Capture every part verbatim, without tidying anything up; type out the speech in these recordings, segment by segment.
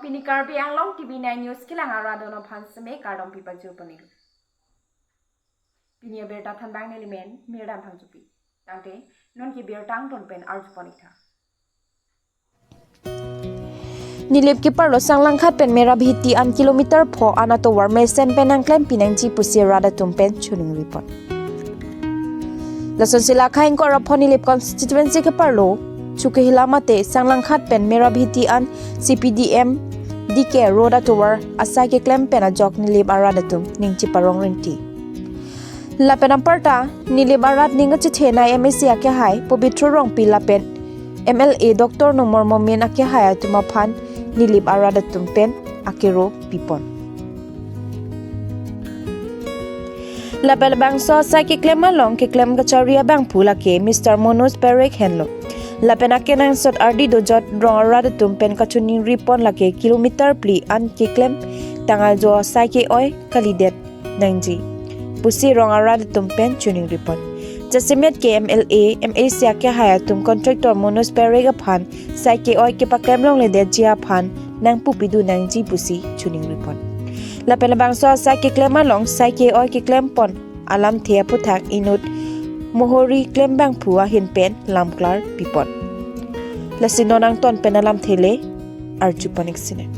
Pini Karbi Anglong T V nine News kelang arat atum aphan seme kardom pipajir ponlo. Pini abirta thanbang nelimen Mirdan Phangchopi. Tangte non ke birta angton pen arju pon-ik tha. Nilip keparlo Sanglangkhat pen Merabhiti an kilometer pho an atovar mesen pen nangklem pinangji pusi rat atum pen choningri pon. Lasonsi la khaing kor apho Nilip constituency keparlo Chukehila mate Sanglangkhat pen Merabhiti an C P D M D K road atovar asai keklem pen ajok Nilip arat atum ning chiparong rinti. Lapen anparta Nilip arat ning kachethenei M A C akehai Pobitro Rongpi lapen M L A Doctor Numal Momin akehai atum aphan Nilip arat atum pen akero pipon. Lapen labangso asai keklem along keklem kachari abangphu lake Mister Manoj Parekh henlo. Lapen akenangsot ardi dojot rong arat atum pen kachoningri pon lake kilometer phli an keklem tangka jo asai ke-oi kalidet nangji pusi rong arat atum pen choningri pon. Jasemet ke M L A, M A C akehai atum contractor Manoj Parekh aphan asai ke-oi kepaklem longledetji aphan nangpu pidun nangji pusi choningri pon. Lapen labangso asai keklem along asai ke-oi keklem pon alamthe aphuthak inut mohori klem abangphu ahin pen lamklar pipon. Lasi non angton pen alamthe le arju pon-ik sine.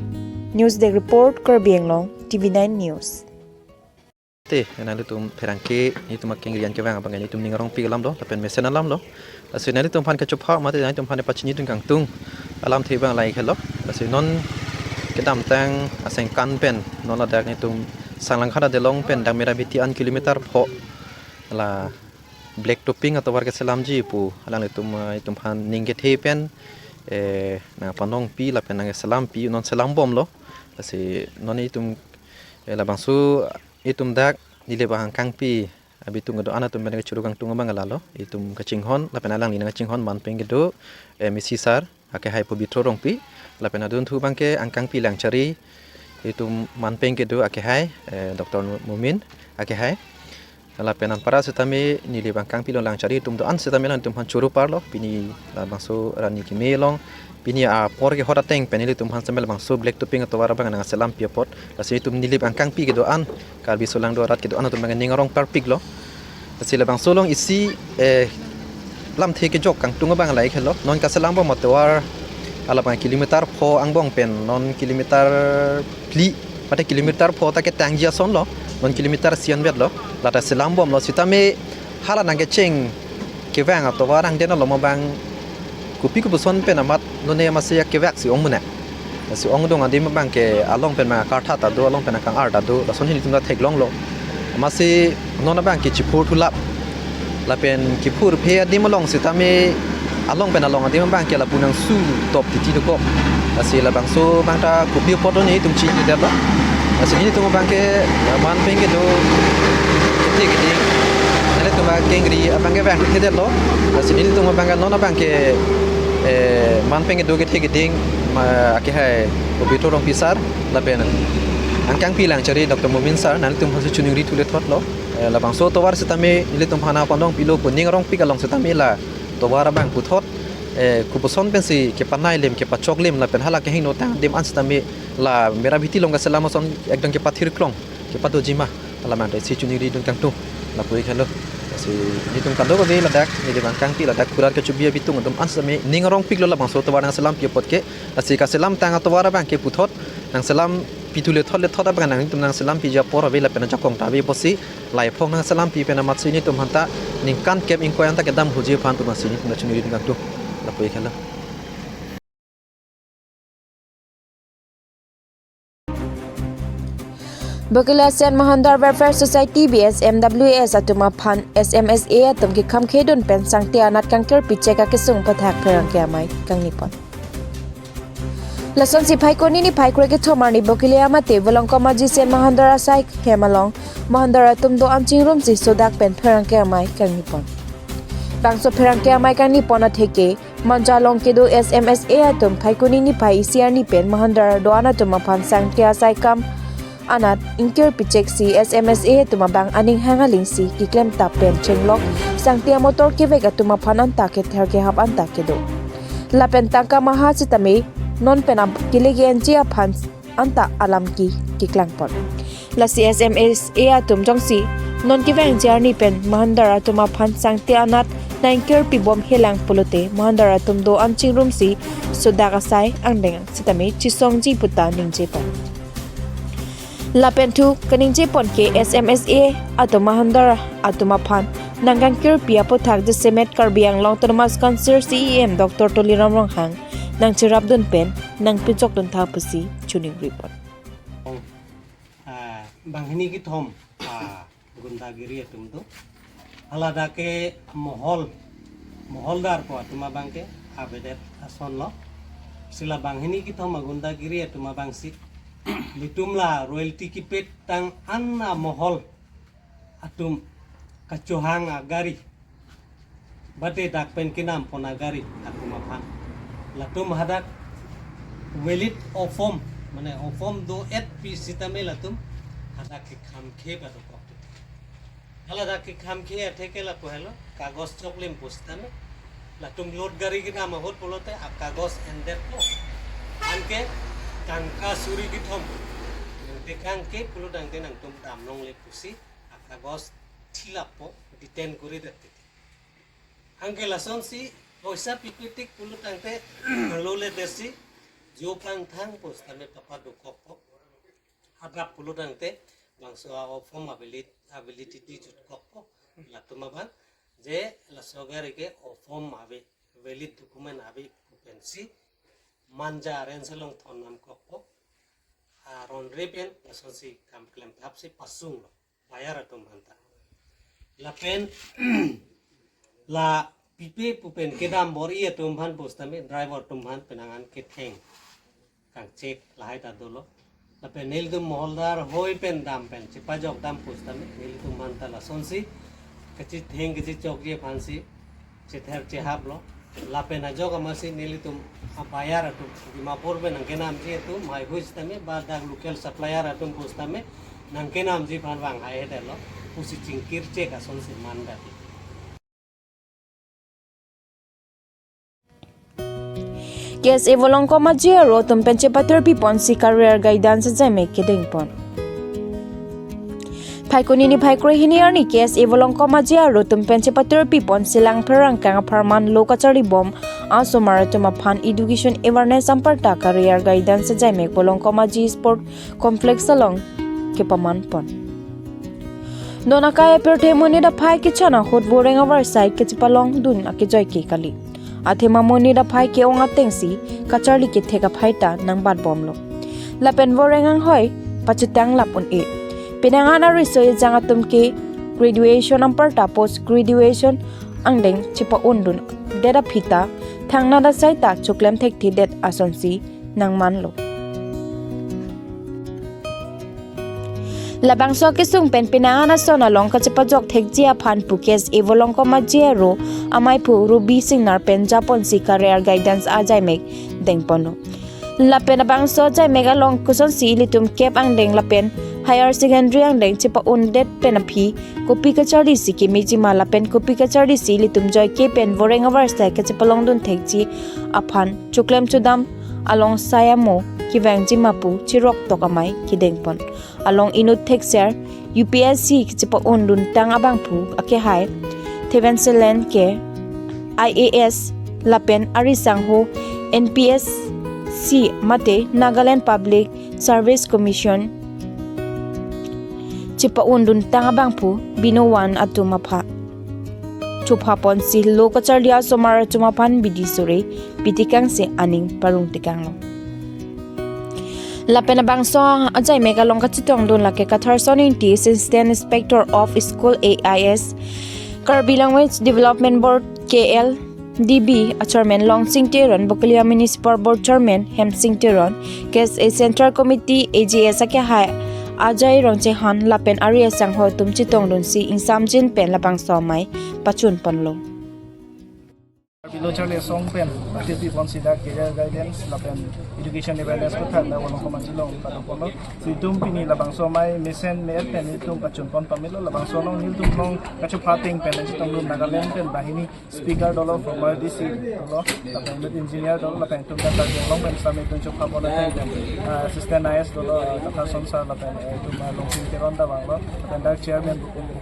News Desk Report, Karbi Anglong, T V nine News. Te, nanglitum pherangke, nelitum akengri an kevang abang nelitum ning arongpik alam lo, lapen mesen alam lo. Lasi nanglitum aphan kachupha mate nanglitum aphan pachinidun kangtung alamthe abang lahelo. Lasi non kedamtang asengkan pen non ladak nelitum Sanglangkhat adelong pen dak Merabhiti an kilometer pho la black topping atovar keselamji pu alanglitum, eh, nelitum aphan ning kethe pen, eh, nangpanongpi lapen nangselampi, non selambomlo. Lasi non nelitum, eh, labangso nelitum dak Nilip angkangpi abitung kedo-an atum pen kechuru kangtung abang lalo. Nelitum kachinghon lapen alangli nangchinghon manpeng kedo, eh, M A C sir akehai Pobitro Rongpi, lapen adunthu abangke angkangpi Langchari, nelitum manpeng kedo akehai, eh, Doctor Momin akehai. Lapen anparta setame Nilip angkangpi along Langchari atum do-an setame alanglitum aphan churu parlo, pini labangso arni keme along, pini apor kehot ateng pen nelitum aphan setame labangso black topping atovar abang nangselampi apot. Lasi nelitum Nilip angkangpi kedo-an, Karbi solangdo arat kedo-an atum abang ning arong parpiklo. Lasi labangso along isi, eh, lamthe kejok kangtung abang lahelo. Non kaselambom atovar alabang kilometer pho angbong pen non kilometer phli, mate kilometer pho ta ketangji asonlo, non kilometer isi anvetlo, lata selambomlo setame hala nangkecheng kevang atovar angden along abang kopi kopuson pen amat none amatsi akevak si ong mena. Si ongdung adim abangke along pen ma kartha ta do, along pen akang-ar ta do, lason hini tum ta theklonglo. Amatsi non abangke chiphur thulap. Lapen kiphurphe adim along setame along pen along adim abangke lapu nangsu top titi dokok. Lasi labangso abang ta kopi apot nelitum chinidetlo. Lasi nelitum abangke manpeng kedo kethe keding, nelitum akengri abangke vang thedetlo. Lasi nelitum abangke non abangke, eh, manpeng kedo kethe keding, ma, akehai Pobitro Rongpi sir lapen angkangpi Langchari Doctor Momin sir, nanglitum aphansi choningri thule thotlo. Eh, labangso tovar setame nelitum aphan nangpanongpilo pu ning arongpik along setame la tovar abang puthot, eh, kopuson pensi kepanai lim, kepachok lim, lapen hala kehingno tang adim an setame la Merabhiti along kaselam ason ekdom kepathir klong, kepadoji ma, alam ante si choningridun kangtung, lapu-ik helo. Lasi nelitum kadokave ladak, Nilip angkangpi ladak, kurat kechubi abitung atum an setame ning arongpiklo labangso tovar nangselampi apot ke. Lasi kaselam tang atovar abangke puthot nangselampi thule thot le thot abang nangtum nangselampi ja apor ave lapen ajakong ta ave pusi, laphong nangselampi pen amatsi nelitum aphan ta ningkan kep ingkoi an ta kedam huji aphan atum si nelitum ta choningridun kangtung, lapu-ik helo. Bokiliya Saint Mahandar Welfare Society, B S M W S atum aphan S M S A atum kekham khedun pen sangti anat kangkir pichek akesung pathak pherangke amei kangni pon. Lasonsi Phaikuni niphai krekethom arni Bokiliya mate Volongkom Aji Saint Mahandar asai hem along Mahandar atum do-an chingrumsi sodak pen pherangke amei kangni pon. Bangso pherangke amei kangni pon atheke Manja along kedo S M S A atum Phaikuni niphai isi arni pen Mahandar do-an atum aphan sangti asai kam anat ingkir picheksi S M S A atum abang aning hang alingsi keklem tap pen chenglok sangti amotor kevek atum aphan anta kether kehap anta kedo. Lapen tangka maha sitame non pen ab-, kele ke-enji aphan anta alam ke keklangpon. Lasi S M S A atum jongsi non kevangji arni pen Mahandar atum aphan sangti anat nangkirpi bom helang pulote Mahandar atum do-an chingrumsi sodak asai angdeng sitame chesongji puta ningjepon. Lapen thu kaningjepon ke S M S A atum Mahandar atum aphan nangkangkirpi aputhak jasemet Karbi Anglong Autonomous Council C E M Doctor Tuliram Ronghang nangcherapdun pen nangpinchokdun tha pusi chuning ripon. Ah, banghini kethom, ah, gundagiri atum do. Haladak ke mohol, moholdar pu atum abang ke avedet ason lo. Lasi la banghini kethom agundagiri atum abangsi, ilitum la royalty kepatang an amohol atum kachohang agari, bate dak pen kenampon agari atum aphan, latum hadak valid ofom, mane ofom do-etpi sitame latum hadak kekhamkhe padokok. Haladak kekhamkhe atheke lapu helo, kagos choklim pusitame, latum load gari kenam ahut pulote akagos endetpo. Anke tangka suri kethom nangtekangke pulo tangte nangtum damlongle pusi akagos thilappo, detain koridet titi. Anke lasonsi poisa pipetik pulo tangte lole detsi jo pangthang pusitame papadokokpo. Hadak pulo tangte bangso a-ofom avalit-, avalidity jutkokpo. Latum abang je laso gari ke ofom ave, valid document ave pu pensi manja renselong thonnamkokpo. Aron re pen lasonsi kam klemthapsi pasunglo buyer atum aphanta. Lapen la pipe pu pen kedam bor-i atum aphan pusitame driver atum aphan penang an ketheng kangchek lahai ta dolo. Lapen nelitum moholdar hoi pen dam pen chepajok dam pusitame nelitum aphanta lasonsi kachetheng kachechokji aphansi chether chehaplo. Lapen ajok amatsi nelitum a-buyer atum, Dimapur pen nangkenamji atum, haihui sitame, ba dak local supplier atum pusitame nangkenamji aphan vang haihedetlo pusi chingkirchek asonsi mandati. K S A Volongkom Aji aro atum pen chepatirpiponsi career guidance ajaimek kedengpon. Phaikuni niphai kre hini arni K S A Volongkom Aji aro atum pen chepatirpiponsi Langpherangke apharman lo kacharlibom asomar atum aphan education awareness anparta career guidance ajaimek Volongkom Aji Sport Complex along kepamanpon. Non akai apirthe monit aphai kechan ahut Voreng avarsai kechepalongdun akejoi ke kali. Athema monit aphai ke-ong atengsi kacharli kethek aphai ta nangbatbomlo. Lapen Voreng anghoi pachetang lap un-e. Penang an ariso ejang atum ke graduation anparta post graduation angdeng chepa-undundet aphi ta thangnat asai ta choklem thekthedet asonsi nangmanlo. Labangso kesung pen penang an ason along kachepajok thekji aphan pu K S A Volongkom Aji aro amaiphu Ruby Singnar pen japonsi career guidance ajaimek dengponlo. Lapen labangso ajaimek along kosonsi ilitum kep angdeng lapen higher secondary angdeng chepa-undet pen aphi kopi kacharlisi kemejima lapen kopi kacharlisi ilitum joike pen Voreng avarsai kechepalongdun thekji aphan choklem chodam along sai amo kevangjima pu cheroktok amei kedengpon. Along inut thekser U P S C chepa-unduntang abangphu akehai Theven Selen ke I A S lapen arisangho N P S C mate Nagaland Public Service Commission chepa-unduntang abangphu Binowan atum aphan chophaponsi lo kacharli asomar atum aphan bidi sore pitikangsi aning parungtikanglo. Lapen labangso ajaimek along kachetongdun lake Katharson Ingti, Assistant Inspector of School A I S, Karbi Language Development Board K L D B a Chairman Longsing Teron, Bokolia Municipal Board Chairman Hemsing Teron, K S A Central Committee A G S akehai Ajai Rongchehan lapen ari asangho atum chetongdunsi ingsamjin pen labangso amei pachunponlo. Lo Charli Asong pen, pati pi pon sida career guidance lapen education awareness ko thak na wano koma jilong pada pono. Si itum pini labangso amei mesen me-et pen itum pachun pon pamelo, labangso along nelitum along kachopha ateng pen, nelitum along Nagaland pen banghini speaker dolo, former D C dolo, lapen engineer dolo, lapen itum dan Karbi Anglong pen sami itum chopha pon ateng pen, ah, assistant I S dolo, ah, Tata Son sir, lapen, eh, itum, ah, Longpin Teron ta vanglo, lapen dak chairman,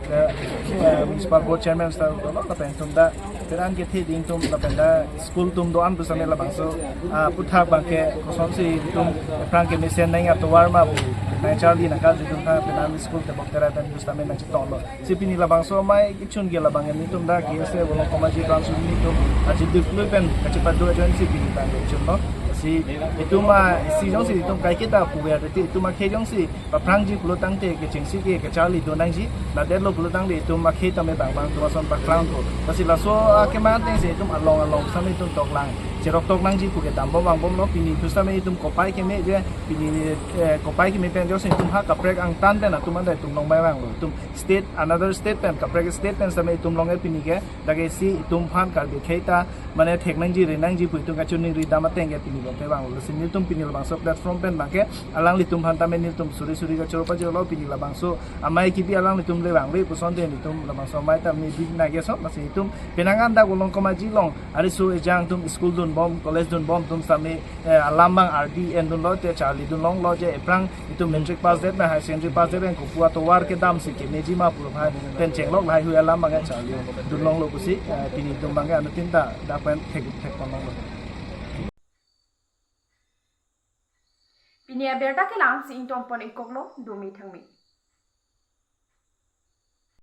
eh, eh, municipal board chairman sir dolo, lapen itum dak peran kethe ding atum lapen dak school atum do-an pu sami labangso, ah, aphuthak abangke kosonsi itum aphrang kemesen nang atovar ma pu nang charli nangkarju atum aphan penan school tebok terai pen pu sami nangchetonglo. Si pini labangso amei kechun ke labang nelitum dak K S A Volongkom Aji Branch nelitum aji duk lui pen kachepadu ajoin si pini abang kechunlo. Si itum a, si jongsi itum kaiketa puver te itum akhei jongsi paphrangji pulo tangte kechengsi ke kacharli do nangji, ladet lo pulo tangte itum akhei tame bang bang atum ason paklangpo. Lasi laso akeman ateng si itum along along sami itum toklang, cherok tok nangji pu ke dambom vangbomlo. Pini pu sami itum kopai keme je, pini, eh, kopai keme pen jongsi itum ha kaprek angtan pen atum anta itum long bai vanglo. Itum state, another state pen, kaprek state pen sami itum long e pini ke, dak ke si itum aphan Karbi akhei ta mane thek nangji, re nangji pu itum kachiningri dam ateng ke pini abangke vanglo. Lasi nelitum pini labangso platform pen abangke alanglitum aphan tame nelitum suri suri kachoro pajirlo. Pini labangso amei kebi alanglitum le vangve puson te nelitum labangso amei tame bi nangkeson. Lasi itum penang an dak Volongkom Aji along ariso ejang atum school dunbom, college dunbom atum sami, eh, alam abang ardi endunlo te charli dun longlo je aphrang itum matric pass det na higher secondary pass det pen kopu atovar kedam si kemeji ma pu aphan pen chenglok lahai hui alam abangke charli dun longlo pusi, eh, pini itum abangke anuttin ta dak pen thek thek pon longlo. Pini abirta kelang si ington pon ikoklo, dumi thangmi.